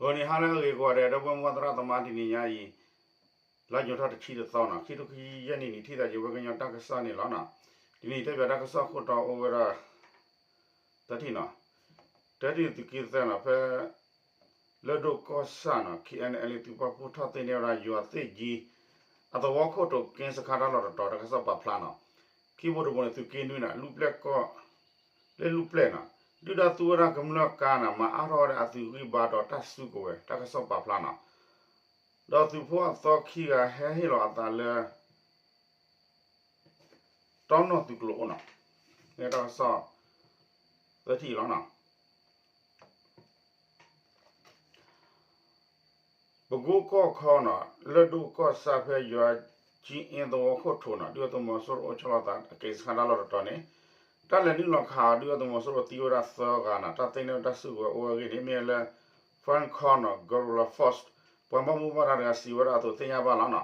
ဂီၤနံၤဟါလၢအဂ့ၤကိးဂၤဒဲး ဒီပုၢ်ဝဲၢ်မုၢ်သရၣ်သမါ တနံၤညါအံၤ လါယူၤထီၣ်တဆံတသီနီၤ ခံထိခံဆံယဲၢ်နံၣ်န့ၣ် ထံၣ်သးယဝဲကညီတၢ်ကစီၣ်န့ၣ်လီၤနီၤ. တနံၤအံၤတဲပၠးတၢ်ကစီၣ်ခိၣ်တီအိၣ်ဝဲဒၣ် သၢထံၣ်နီၤ, တထံၣ်န့ၣ် သုးက့သၢနီၤ ဖဲ လၢၢ်ဒိၣ်ကီၢ်ဆၣ်နီၤ ခ့ၣ်အဲၣ်အဲၣ်လ့ သုးပာ်ဖှိၣ်ထီၣ်သ့န့ၢ်ဝဲဒၣ် ယွၤသ့ၣ်ကၠံ အသဝီခိၣ်ထိးက့စခါတၢ်လီၢ်တတီၤ တၢ်ကစီၣ်ပာ်ဖျါနီၤ. ခံဘိတဘိန့ၣ် သုးက့နွံနီၤ လူၢ်ပျဲၢ်ကီၢ် လၢလူၢ်ပျဲၢ်နီၤ ဒုၣ်ဒါသူဝဲဒၣ်ကမျၢၢ်ကါနီၤ မၤအါထီၣ်ဝဲဒၣ်အသုးဂံၢ်ဘါဒီးတၢ်စုကဝဲၤ တၢ်ကစီၣ်ပာ်ဖျါနီၤ. ဒီးသုးဖိအသီခံဂၤဟဲဟ့ၣ်လီၤအသးလၢ တီနီၢ်သုးကျိၤအိၣ်နီၤ, မ့ၢ်တၢ်ကစီၣ် သၢထံၣ်လီၤနီၤ. ပကိကီၢ်ခီနီၤ လၢၢ်ဒိၣ်ကီၢ်ဆၣ်ဖဲ ယွၤကၠံအ့သဝီခိၣ်ထိးနီၤ ဒုၣ်ဒါသုးမီၤစိရိၤအိၣ်ဆီလီၤသး က့စခါတၢ်လီၢ်တတီၤန့ၣ် တၢ်လဲၤနုာ်လီၤခး ဒုၣ်ဒါသုးမီၤစိရိၤသံဝဲဒၣ်သၢဂၤနီၤ တၢ်သ့န့ၢ်ဝဲတၢ်စုကဝဲၤအိၣ်ဝဲအဂ့ၢ်န့ၣ် မ့ၢ်လၢ French Corps နီၤ Guerrilla Force ပှၤဘၣ်မူဘၣ်ဒါတဂၤစံးဝဲဒၣ်အသိးသ့ၣ်ညါဘၣ်လီၤနီၤ.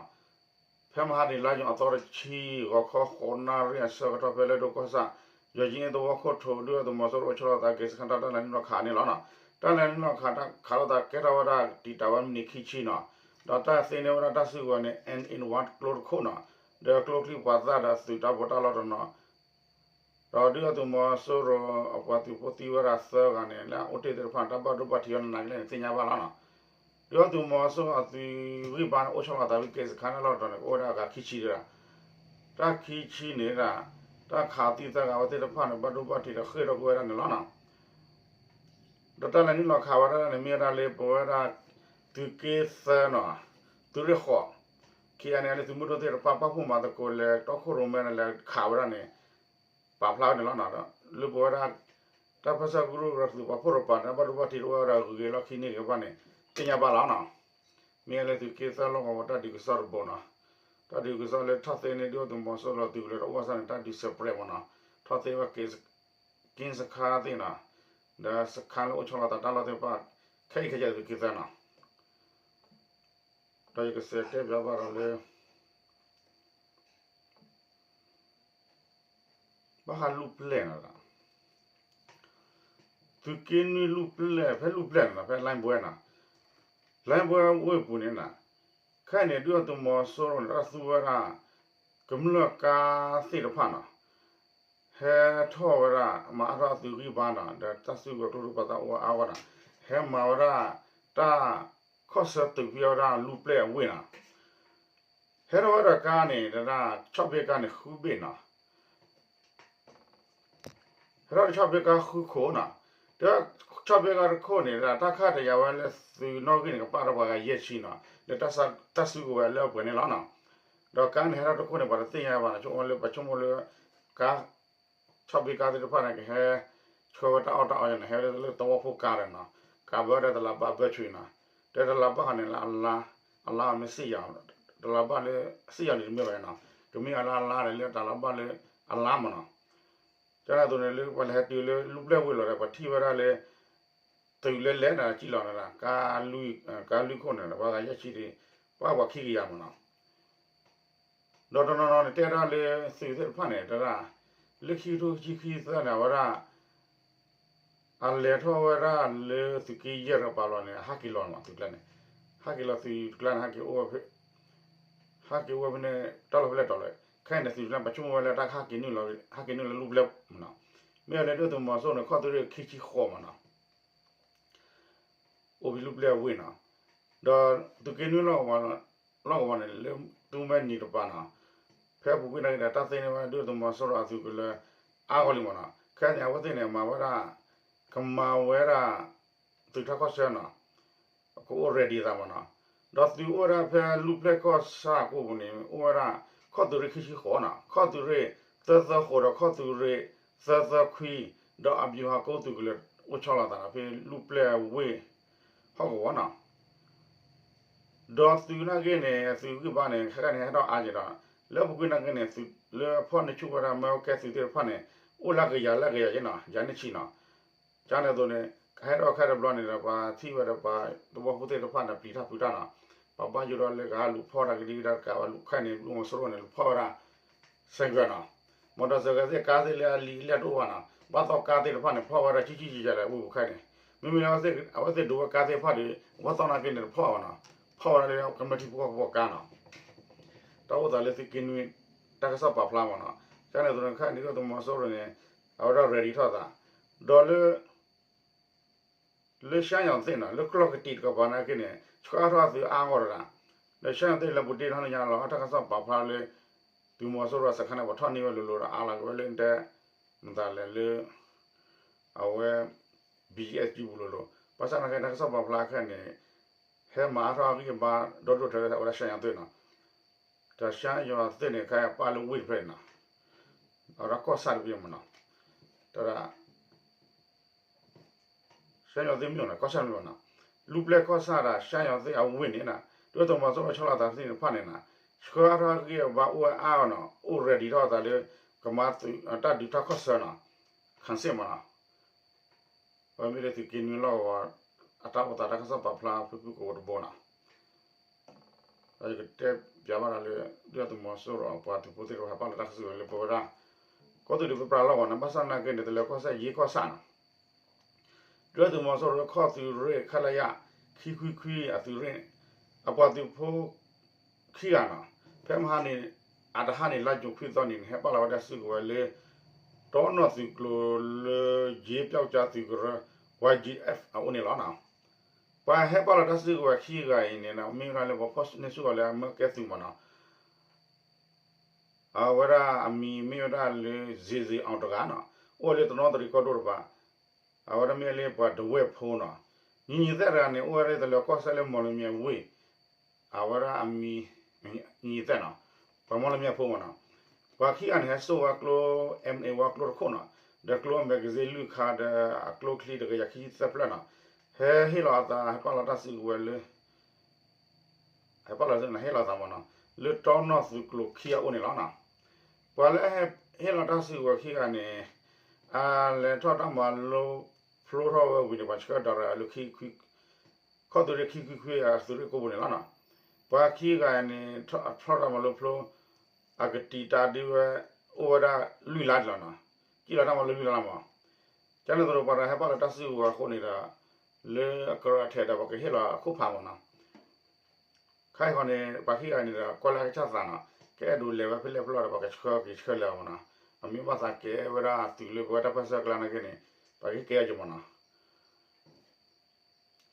ဖဲမဟါတနံၤ လါယူၤအသီတဆံ ဂီၤခီဃိးနၣ်ရံၣ်အဆၢကတီၢ် ဖဲလၢၢ်ဒိၣ်ကီၢ်ဆၣ် ယွၤကၠံအ့သဝီခိၣ်ထိး ဒုၣ်ဒါသုးမီၤစိရိၤအိၣ်ဆီလီၤသး က့စခါတၢ် တၢ်လဲၤနုာ်လီၤခးန့ၣ်လီၤနီၤ. တၢ်လဲၤနုာ်လီၤခးတၢ်ခးလိာ်သးကဲထီၣ်ဝဲဒၣ်တံာ်တာ်ဝဲမံးနံးခံဆံနီၤ, ဒီးတၢ်သ့န့ၢ်ဝဲဒၣ်တၢ်စုကဝဲၤန့ၣ် N in one ကျိတခိၣ်နီၤ, ဒီးကျိချံပှၤသၣ်ဒီးသုးတၢ်ဘိးတၢ်လီၢ်တနီၤ ဒီးဒုၣ်ဒါသုးမီၤစိရိၤအပှၤသုးဖိသံဝဲဒၣ်သၢဂၤန့ၣ် လၢအအိၣ်တ့ၢ်သ့ၣ်တဖၣ်န့ၣ် တၢ်ဘၣ်ဒိဘၣ်ထံးအီၤနးနးကလဲာ်န့ၣ် သ့ၣ်ညါဘၣ်လီၤနီၤ. ဒုၣ်ဒါသုးမီၤစိရိၤအသုးဂံၢ်ဘါန့ၣ် အိၣ်ဆီလီၤသးဖဲက့စခါန့ၣ်လီၢ်တတီၤန့ၣ် ကအိၣ်ဝဲဒၣ်အဂၤခံဆံတဂၤ, တၢ်ခံဆံန့ၣ်ဒၣ် တၢ်ခးသံသၢဂၤဝဲသ့ၣ်တဖၣ်န့ၣ် ဘၣ်ဒိဘၣ်ထံးဒီးဃ့ၢ်ထီၣ်ကွံာ်ဝဲဒၣ်န့ၣ်လီၤနီၤ. ဒီးတၢ်လဲၤနုာ်လီၤခးဝဲဒၣ်န့ၣ် မ့ၢ်ဝဲဒၣ်လၢပဝဲဒၣ် သုးက့သၢနီၤ, သုးရ့ၣ်ဃိး ခ့ၣ်အဲၣ်အဲၣ်လ့ သုးမုၢ်ဒိၣ်သ့ၣ်တဖၣ် ပာ်ဖှိၣ်မၤသကိးလၢ တီခိၣ်ရိၣ်မဲန့ၣ် လဲၤခးဝဲဒၣ်န့ၣ် ပာ်ဖျါဝဲန့ၣ်လီၤနီၤ. ဒီးလၢပဝဲဒၣ် တၢ်ပၢဆှၢကရူၢ်ကရၢသုးပာ်ဖှိၣ်တပၤန့ၣ် ဘၣ်ဒိဘၣ်ထံးတအိၣ်ဝဲဒၣ်ဂ့ၤဂ့ၤလီၢ်ခံန့ၣ်ဂ့ၤဘၣ်န့ၣ် သ့ၣ်ညါဘၣ်လီၤနီၤ. မ့ၢ်လၢသုးက့သၢလီၢ်ကဝီၤတၢ်ဒုးကစီၣ်တဘိနီၤ, တၢ်ဒုးကစီၣ်လၢထီၣ်သ့န့ၢ်ဒုၣ်ဒါသုးမီၤစိရိၤသုးကလၢၤတအိၣ်ဘၣ်ဆၣ်န့ၣ် တၢ်ဒုးစဲးပြဲးမ့ၢ်နီၤ, ထီၣ်သ့ဝဲ က့စခါသ့ၣ်နီၤ, ဒီးစခါလၢအိၣ်ဆီလီၤသးတၢ်လီၢ်သ့ၣ်တဖၣ် ခဲအံၤခဲအံၤသုးက့သၢနီၤ. ဒီးယကစံးတဲပၠးဘၣ်ဒီးလၢ ဘၣ်ဃးလူၢ်ပျဲၢ်နီၤ, သုးက့နွံလူၢ်ပျဲၢ် ဖဲလူၢ်ပျဲၢ်န့ၣ်နီၤ ဖဲလါဘွဲနီၤ, လါဘွဲဝ့ၢ်ပူၤန့ၣ်နီၤ, ခဲအံၤန့ၣ် ဒုၣ်ဒါသုးမီၤစိရိၤန့ၣ် တၢ်သူဝဲဒၣ် ကမျၢၢ်ကါသ့ၣ်တဖၣ်နီၤ ဟဲထီၣ်ဝဲဒၣ် မၤအါထီၣ်အသုးဂံၢ်ဘါနီၤ ဒီးတၢ်စုကဝဲၤကျိဒိၣ်ပှၤသးအိၣ်အါဂီၢ်နီၤ, ဟဲမၤဝဲဒၣ် တၢ်ခီၣ်ဆၢသုးဖဲဝဲဒၣ်လူၢ်ပျဲၢ်အဝ့ၢ်နီၤ, ဟဲထီၣ်ဝဲဒီးကါန့ၣ် တဒၣ် ဆီၣ်ဘ့ကါန့ၣ် ဃုဘ့ၣ်နီၤ ဟဲထီၣ်ဒီးဆီၣ်ဘ့ကါဃုခိၣ်နီၤ, ဒီးဆီၣ်ဘ့ကါတခိၣ်န့ၣ် တၢ်ခးတယာ်ဝဲလၢသုးနီၣ်ဂံၢ်န့ၣ် ကပာ်ဒီးပှၤဂၤယဲၢ်ဆံနီၤ လၢတၢ်စုကဝဲၤလၢအပှဲၤန့ၣ်လီၤနီၤ, ဒီးကါန့ၣ်ဟဲထီၣ်တခိၣ်န့ၣ် ပှၤတသ့ၣ်ညါဘၣ်နီၤ ဆိကမိၣ်လၢ ပှၤဆိကမိၣ်လၢ ကါ ဆီၣ်ဘ့ကါသ့ၣ်တဖၣ်န့ၣ် ကဟဲ ဆှၢဝဲတၢ်အီၣ်တၢ်အီယဲန့ၣ် ဟဲဝဲလၢသဝီဖိကါဒီးနီၤ, ကးဘၢဒီးတလးဘၣ်ဘၢဆွံနီၤ, ဒီးတလးဘၣ်ဃီန့ၣ်လၢအလါ, အလါမ့ၢ်စ့ၣ်ယီၤ, တလးဘၣ်လၢ စ့ၣ်ယီၤန့ၣ်တမ့ၢ်ဘၣ်နီၤ, ကမ့ၢ်အလါအလါဒီးလၢတလးဘၣ်လၢအလါမ့ၢ်နီၤ, ကန့ၣ်အသိးန့ၣ်လၢပှၤလဲၤဟဲတုၤလၢလူၢ်ပျဲၢ်ဝ့ၢ်လီၤဒီး ပှၤထံၣ်ဝဲဒၣ်လၢ သုးလၢလဲၤန့ၣ် ကံၣ်လီၤန့ၣ် ကါလွံၢ်ခိၣ်န့ၣ် ပှၤဂၤယဲၢ်ဆံဒံး ပှၤပှၤခံကယၤမ့ၢ်နီၤ, ဒီးတနီၤနီၤန့ၣ် တဲဒၣ်လၢသုးသ့ၣ်တဖၣ်န့ၣ် တဒၣ် လၢခံကထိခံဆံသၢန့ၣ် အဝဲဒၣ် အလဲၤထီၣ်ဝဲဒၣ်လၢသုးက့ယဲၢ်တကပၤလီၤန့ၣ် အဟးက့ၤလီၤမ့ၢ်သုးကျါန့ၣ်, ဟးက့ၤလီၤသုးကျါန့ၣ် ဟဲက့ၤအိၣ်ဝဲဖဲ ဟဲက့ၤအိၣ်ဝဲဖဲန့ၣ် တၢ်လီၢ်ဖဲလဲၣ်တီၤလဲၣ်, ခဲအံၤန့ၣ် သုးကျါန့ၣ် ပှၤဆိကမိၣ်ဝဲလၢတၢ်ကဟဲက့ၤနုာ်လီၤ ဟဲက့ၤနုာ်လီၤလၢလူၢ်ပျဲၢ်မ့ၢ်နီၤ, မ့ၢ်လၢဒုၣ်ဒါသုးမီၤစိရိၤန့ၣ် ခီၣ်သုးရ့ၣ်ခံဆံဃိးမ့ၢ်နီၤ အိၣ်ဖဲလူၢ်ပျဲၢ်အဝ့ၢ်နီၤ, ဒီးသုးက့နွံလီၢ်ကဝီၤန့ၣ် လၢသုးမဲာ်နံၤတပၤနီၤ, ဖဲအပူၤကွံာ်နာ်က့ဒီး တၢ်သ့န့ၢ်ဝဲဒုၣ်ဒါသုးမီၤစိရိၤအသုးကလၢၤအါဂီၢ်လံမ့ၢ်နီၤ, ခဲအံၤန့ၣ် အဝဲသ့ၣ်န့ၣ် မၤဝဲဒၣ် ကမၤဝဲဒၣ် သုးထီၣ်ခီၣ်ဆၢနီၤ ကအိၣ် ready သးမ့ၢ်နီၤ, ဒီးသုးအိၣ်ဝဲဒၣ်ဖဲလူၢ်ပျဲၢ်ကီၢ်ဆၣ်ကိးပူၤန့ၣ် အိၣ်ဝဲဒၣ် ခီၣ်သုးရ့ၣ်ခံဆံဃိးနီၤ, ခီၣ်သုးရ့ၣ်သၢသၢဃိးဒီးခီၣ်သုးရ့ၣ်သၢသၢခွံ, ဒီးအဗျူဟာကုန်းသုးကလၢၤအိၣ်ဆီလီၤသးဒီး ဖဲလူၢ်ပျဲၢ်ဝ့ၢ်ဟီၣ်ကဝီၤနီၤ ဒီးသုးနာ်က့န့ၣ် သုးဂံၢ်ဘါန့ၣ် ခဲခါန့ၣ် ဟဲထီၣ်အါက့ၤဒီး လၢပူၤကွံာ်နာ်က့န့ၣ် သုးလၢအဖီၣ်န့ၢ်ဆူၣ်ဝဲဒၣ် မဲအိၣ်ကဲသုးသ့ၣ်တဖၣ်န့ၣ် အိၣ်လၢကယၤလၢကယၤက့နီၤ ယၤန့ၣ်ဆံးနီၤ, ကန့ၣ်အသိးန့ၣ် ကဟဲထီၣ်ခဲတဘျီန့ၣ်ဒီး ပှၤထံၣ်ဝဲဒီးပှၤသဝီဖိသ့ၣ်တဖၣ်န့ၣ် ပျံၤတၢ်ဖုးတၢ်နီၤ, ပှၤဘၣ်ယိၣ်ဒီးလၢကဟးလူၤဖီၣ်တၢ်ကဒံကဒါတကးဝဲလူၤခဲန့ၣ် ဒုၣ်ဒါသုးမီၤစိရိၤန့ၣ် လူၤဖီၣ်ဝဲဒၣ် ဆိုင်ကယ်နီၤ, မော်တော်ဆိုင်ကယ်သ့ၣ် ကါသ့ၣ်လၢအလံာ်အလဲၢ်တအိၣ်ဘၣ်နီၤ, ဘၣ်သီကါသ့ၣ်တဖၣ်န့ၣ် ဖီၣ်ဝဲဒၣ်ကံကံကယၤလၢဝ့ၢ်ပူၤခဲန့ၣ်, မ့မ့ၢ်လၢအဝဲသ့ၣ်ဒိးဝဲကါသ့ၣ်တဖၣ်ဒီး အဝဲသီၣ်နာ်က့န့ၣ်တဖီၣ်ဘၣ်နီၤ, ဖီၣ်ဝဲဒၣ်လၢကမျၢၢ်ထံဖိကီၢ်ဖိကါနီၤ, တၢ်အိၣ်သးလၢသုးက့နွံ တၢ်ကစီၣ်ပာ်ဖျါမ့ၢ်နီၤ, ကန့ၣ်သိးန့ၣ်ခဲအံၤန့ၣ် ဒုၣ်ဒါသုးမီၤစိရိၤန့ၣ် အဝဲဒၣ် ready ထီၣ်သး, ဒီးလၢ လၢ ရှမ်းရွာသစ် နီၤ လၢကျီၢ်ကတံာ်တကပၤနာ်က့န့ၣ် ဆှၢအါထီၣ်အသုးအါအါဂီၢ်တဂၤ, ဒီး ရှမ်းရွာသစ် လၢပူၤတ့ၢ်နီၢ်လၢညါလီၤ တၢ်ကစီၣ်ပာ်ဖျါလၢ သုးမီၤစိရိၤစခါန့ၣ် ပှၤထီၣ်န့ၢ်ဝဲလိၤလိၤဒီးအါလီၤက့ၤဝဲလၢတဲ မတၤလဲၣ်လၢ အဝဲ ဘံၣ်ယဲၣ်စံပူၤလိၤလိၤ, ဘၣ်ဆၣ်နာ်က့ တၢ်ကစီၣ်ပာ်ဖျါခဲအံၤန့ၣ် ဟဲမၤအါထီၣ်အဂံၢ်အဘါဒီဒိၣ်ထဲလၢအဝဲဒၣ် ရှမ်းရွာသစ် နီၤ, တၢ် ရှမ်းရွာသစ် န့ၣ် ခဲအံၤပာ်လၢဝ့ၢ်တဖျၢၣ်န့ၣ်နီၤ, အဝဲဒၣ်ကီၢ်ဆၣ်တဘ့ၣ်မ့ၢ်နီၤ, တၢ် ရှမ်းရွာသစ် မ့ၢ်နီၤ ကီၢ်ဆၣ်တဘ့ၣ်မ့ၢ်နီၤ, လူၤပျဲၢ်ကီၢ်ဆၣ်ဒီး ရှမ်းရွာသစ် အဝ့ၢ်န့ၣ်နီၤ ဒုၣ်ဒါသုးမီၤစိရိၤဆီလီၤသးသ့ၣ်တဖၣ်န့ၣ်နီၤ ဆှၢအါထီၣ်အဂံၢ်အဘါအိၣ်ဝဲအါအါဂီၢ်နီၤ အိၣ် ready ထီၣ်အသးလၢ ကမၤတၢ်ဒုးတၢ်ခီၣ်ဆၢနီၤ, ခံစစ် မ့ၢ်နီၤ, အဝဲမ့ၢ်လၢသုးက့နွံလီၢ်ကဝီၤ အတၢ်အိၣ်သးတၢ်ကစီၣ်ပာ်ဖျါဖုၣ်ဖုၣ်ကိာ်ကိာ်တဘိနီၤ, ဒီးယကတဲပၠးဘၣ်ဒီးလၢ ဒုၣ်ဒါသုးမီၤစိရိၤအပှၤသုးဖိသ့ၣ်တဖၣ်ဟဲပာ်လီၤတၢ်စုကဝဲၤလၢပဝဲဒၣ် ကီၢ်သူလ့ၤပပှၢ်လီၢ်ကဝီၤန့ၣ် ဘၣ်ဆၣ်နာ်က့န့ၣ် တလၢၤကီၢ်ဆၣ်ယ့ကီၢ်ဆၣ်နီၤ ဒုၣ်ဒါသုးမီၤစိရိၤခီၣ်သုးရ့ၣ် ခလရ ခံခွံခွံ အသုးရ့ၣ်န့ၣ် အပှၤသုးဖိခံဂၤနီၤ ဖဲမဟါန့ၣ် အတဟါန့ၣ် လါယူၤခွံသီန့ၣ် ဟဲပာ်လီၤဝဲဒၣ်စုကဝဲၤလၢ တီနီၢ်သုးကျိၤလၢ ယ့ပျောက်ကျားသုးကရၢ ဝါ ယ့ အအိၣ်န့ၣ်လီၤနီၤ. ပှၤဟဲပာ်လီၤတၢ်စုကဝဲၤခံဂၤအံၤန့ၣ် မ့ၢ်ဝဲဒၣ်လၢပှၤဖီၣ်န့ၢ်စုကဝဲၤလၢအမၢကဲသုးမ့ၢ်နီၤ အဝဲဒၣ်အမံၤမ့ၢ်ဝဲဒၣ်လၢ ဇေဇေအောင် တဂၤနီၤ အိၣ်ဝဲလၢတနီသရံၣ်ကီၢ်ဒိၣ်တပၤ အဝဲဒၣ်မ့ၢ်လၢပှၤဒဝဲၢ်ဖိနီၤ. ညီညီသက် တဂၤန့ၣ် အိၣ်ဝဲလၢတလၢၤကီၢ်ဆၣ်လၢ မော်လမြိုင်ဝ့ၢ် အဝဲဒၣ်အမံၤ ညီညီသက် နီၤ ပှၤမော်လမြိုင်ဖိမ့ၢ်နီၤ. ပှၤခံဂၤန့ၣ် ဟဲစိာ်ဝဲကျိ MA ဝဲကျိတခိၣ်နီၤ ဒီးကျိ magazine လွံၢ်ခါ ဒီးအကျိချံတကယၤခံဆံသၢဖျၢၣ်နီၤ ဟဲဟ့ၣ်လီၤအသး ဟဲပာ်လီၤတၢ်စုကဝဲၤလၢ ဟဲပာ်လီၤ ဟ့ၣ်လီၤသးမ့ၢ်နီၤ လၢတီနီၢ်သုးကျိၤခံအအိၣ်န့ၣ်လီၤနီၤ. ပှၤလၢဟ့ၣ်လီၤတၢ်စုကဝဲၤခံဂၤန့ၣ် အလဲၤထီၣ်တၢ်မၤလိဖျိထီၣ်ဝဲဝံၤန့ၣ် ပှၤဆှၢဒီးအလုၢ်ခံ ခီၣ်သုးရ့ၣ်ခံခွံခွံ အသုးရ့ၣ်ကိးပူၤန့ၣ်လီၤနီၤ. ပှၤခံဂၤန့ၣ် ထီၣ်တၢ်မၤလိဖျိ အကတံာ်တာ်ဒ်ဝဲ အိၣ်ဝဲဒၣ်လွံၢ်လါန့ၣ်လီၤနီၤ. ကံၣ်လီၤတၢ်မၤလိလွံၢ်လါလီၤမ့ၢ် ကန့ၣ်သိးဒီးပှၤတဂၤဟဲပာ်လီၤတၢ်စုကဝဲၤအဃိန့ၣ်ဒီး လၢအကရၢအထဲဒီး ပှၤကဟ့ၣ်လီၤအခိၣ်ဖးမ့ၢ်နီၤ. ခါအံၤဃီန့ၣ် ပှၤခံဂၤန့ၣ်ဒီး ကွၢ်လၢအကစၢ်သးနီၤ ကအဲၣ်ဒိးလဲၤဝဲဖဲလဲၣ်ဖဲလဲၣ်ဒီး ပှၤကဆှၢက့ၤဆှၢလဲၤအီၤမ့ၢ်နီၤ. အမ့ၢ်ဘၣ်သးကဲဝဲဒၣ်သုးလၢပဝဲတၢ်ပၢၢ်ဆၢအကျါနာ်က့န့ၣ် ပှၤကဟ့ၣ်ကဲအီၤက့ၤမ့ၢ်နီၤ.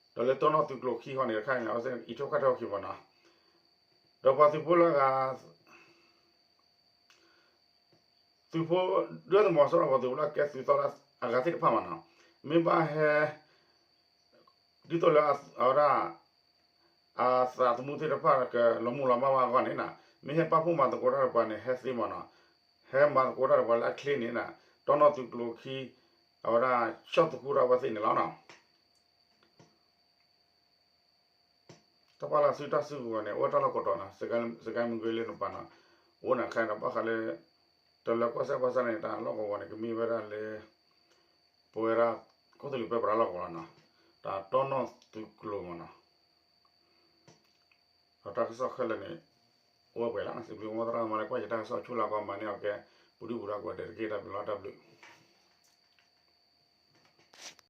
ဒီးလၢတီနီၢ်သုးကျိၤခံဃီန့ၣ် တခါန့ၣ် အဝဲသ့ၣ်အံးထွဲကွၢ်ထွဲအီၤက့ၤမ့ၢ်နီၤ. ဒီးပှၤသုးဖိလၢအဂၤ သုးဖိ ဒုၣ်ဒါသုးမီၤစိရိၤပှၤသုးဖိလၢအကဲသုးသီလၢအဂၤသ့ၣ်တဖၣ်မ့ၢ်နီၤ မ့ၢ်ဘၣ်ဟဲ ဒ်သိးလၢအဝဲဒၣ် အသးသမူသ့ၣ်တဖၣ်ကလီၤမုၢ်လီၤမၢ်ဘၣ်အဂီၢ်န့ၣ်နီၤ မ့ၢ်ဟဲပာ်ဖှိၣ်မၤသကိးတၢ်ဒီးပှၤန့ၣ် ဟဲသ့မ့ၢ်နီၤ ဟဲမၤသကိးတၢ်ဒီးပှၤလၢအချ့န့ၣ်နီၤ တီနီၢ်သုးကျိၤခံ အဝဲဒၣ်ဆီၣ်သခူထီၣ်ဝဲသ့ၣ်န့ၣ်လီၤနီၤ. တၢ်ပာ်လီၤစုတၢ်စုကဝဲၤန့ၣ် အိၣ်ဝဲတၢ်လီၢ်ကိးတီၤနီၤ စကဲမုၢ်ကွ့လၢနပၤနီၤ အိၣ်န့ၣ်ခဲအံၤဒီးဘၣ်ဃးလၢ တလၢၤကီၢ်စဲၣ်ဘၣ်ဆၣ်န့ၣ် တၢ်လီၢ်ကဝီၤန့ၣ် ကမ့ၢ်ဝဲဒၣ်လၢ ပဝဲဒၣ် ကီၢ်သူလ့ၤပၢပြးလီၢ်ကဝီၤနီၤ တၢ်တီနီၢ်သုးကျိၤမ့ၢ်နီၤ ဒီးတၢ်ကစီၣ်ခဲလၢာ်န့ၣ် အိၣ်ဝဲပှဲၤလီၤ စံးဘျုးမီသရၣ်မၤလၢကွၢ်ယတၢ်ကစီၣ်ဆူလၢကီၢ်မၤန့ၢ်အီၤကဲ ပူၤဒုၣ်ပူၤဒါကိးဂၤဒဲးတက့ၢ် တၢ်ဘျုးလီၤ တၢ်ဘျုး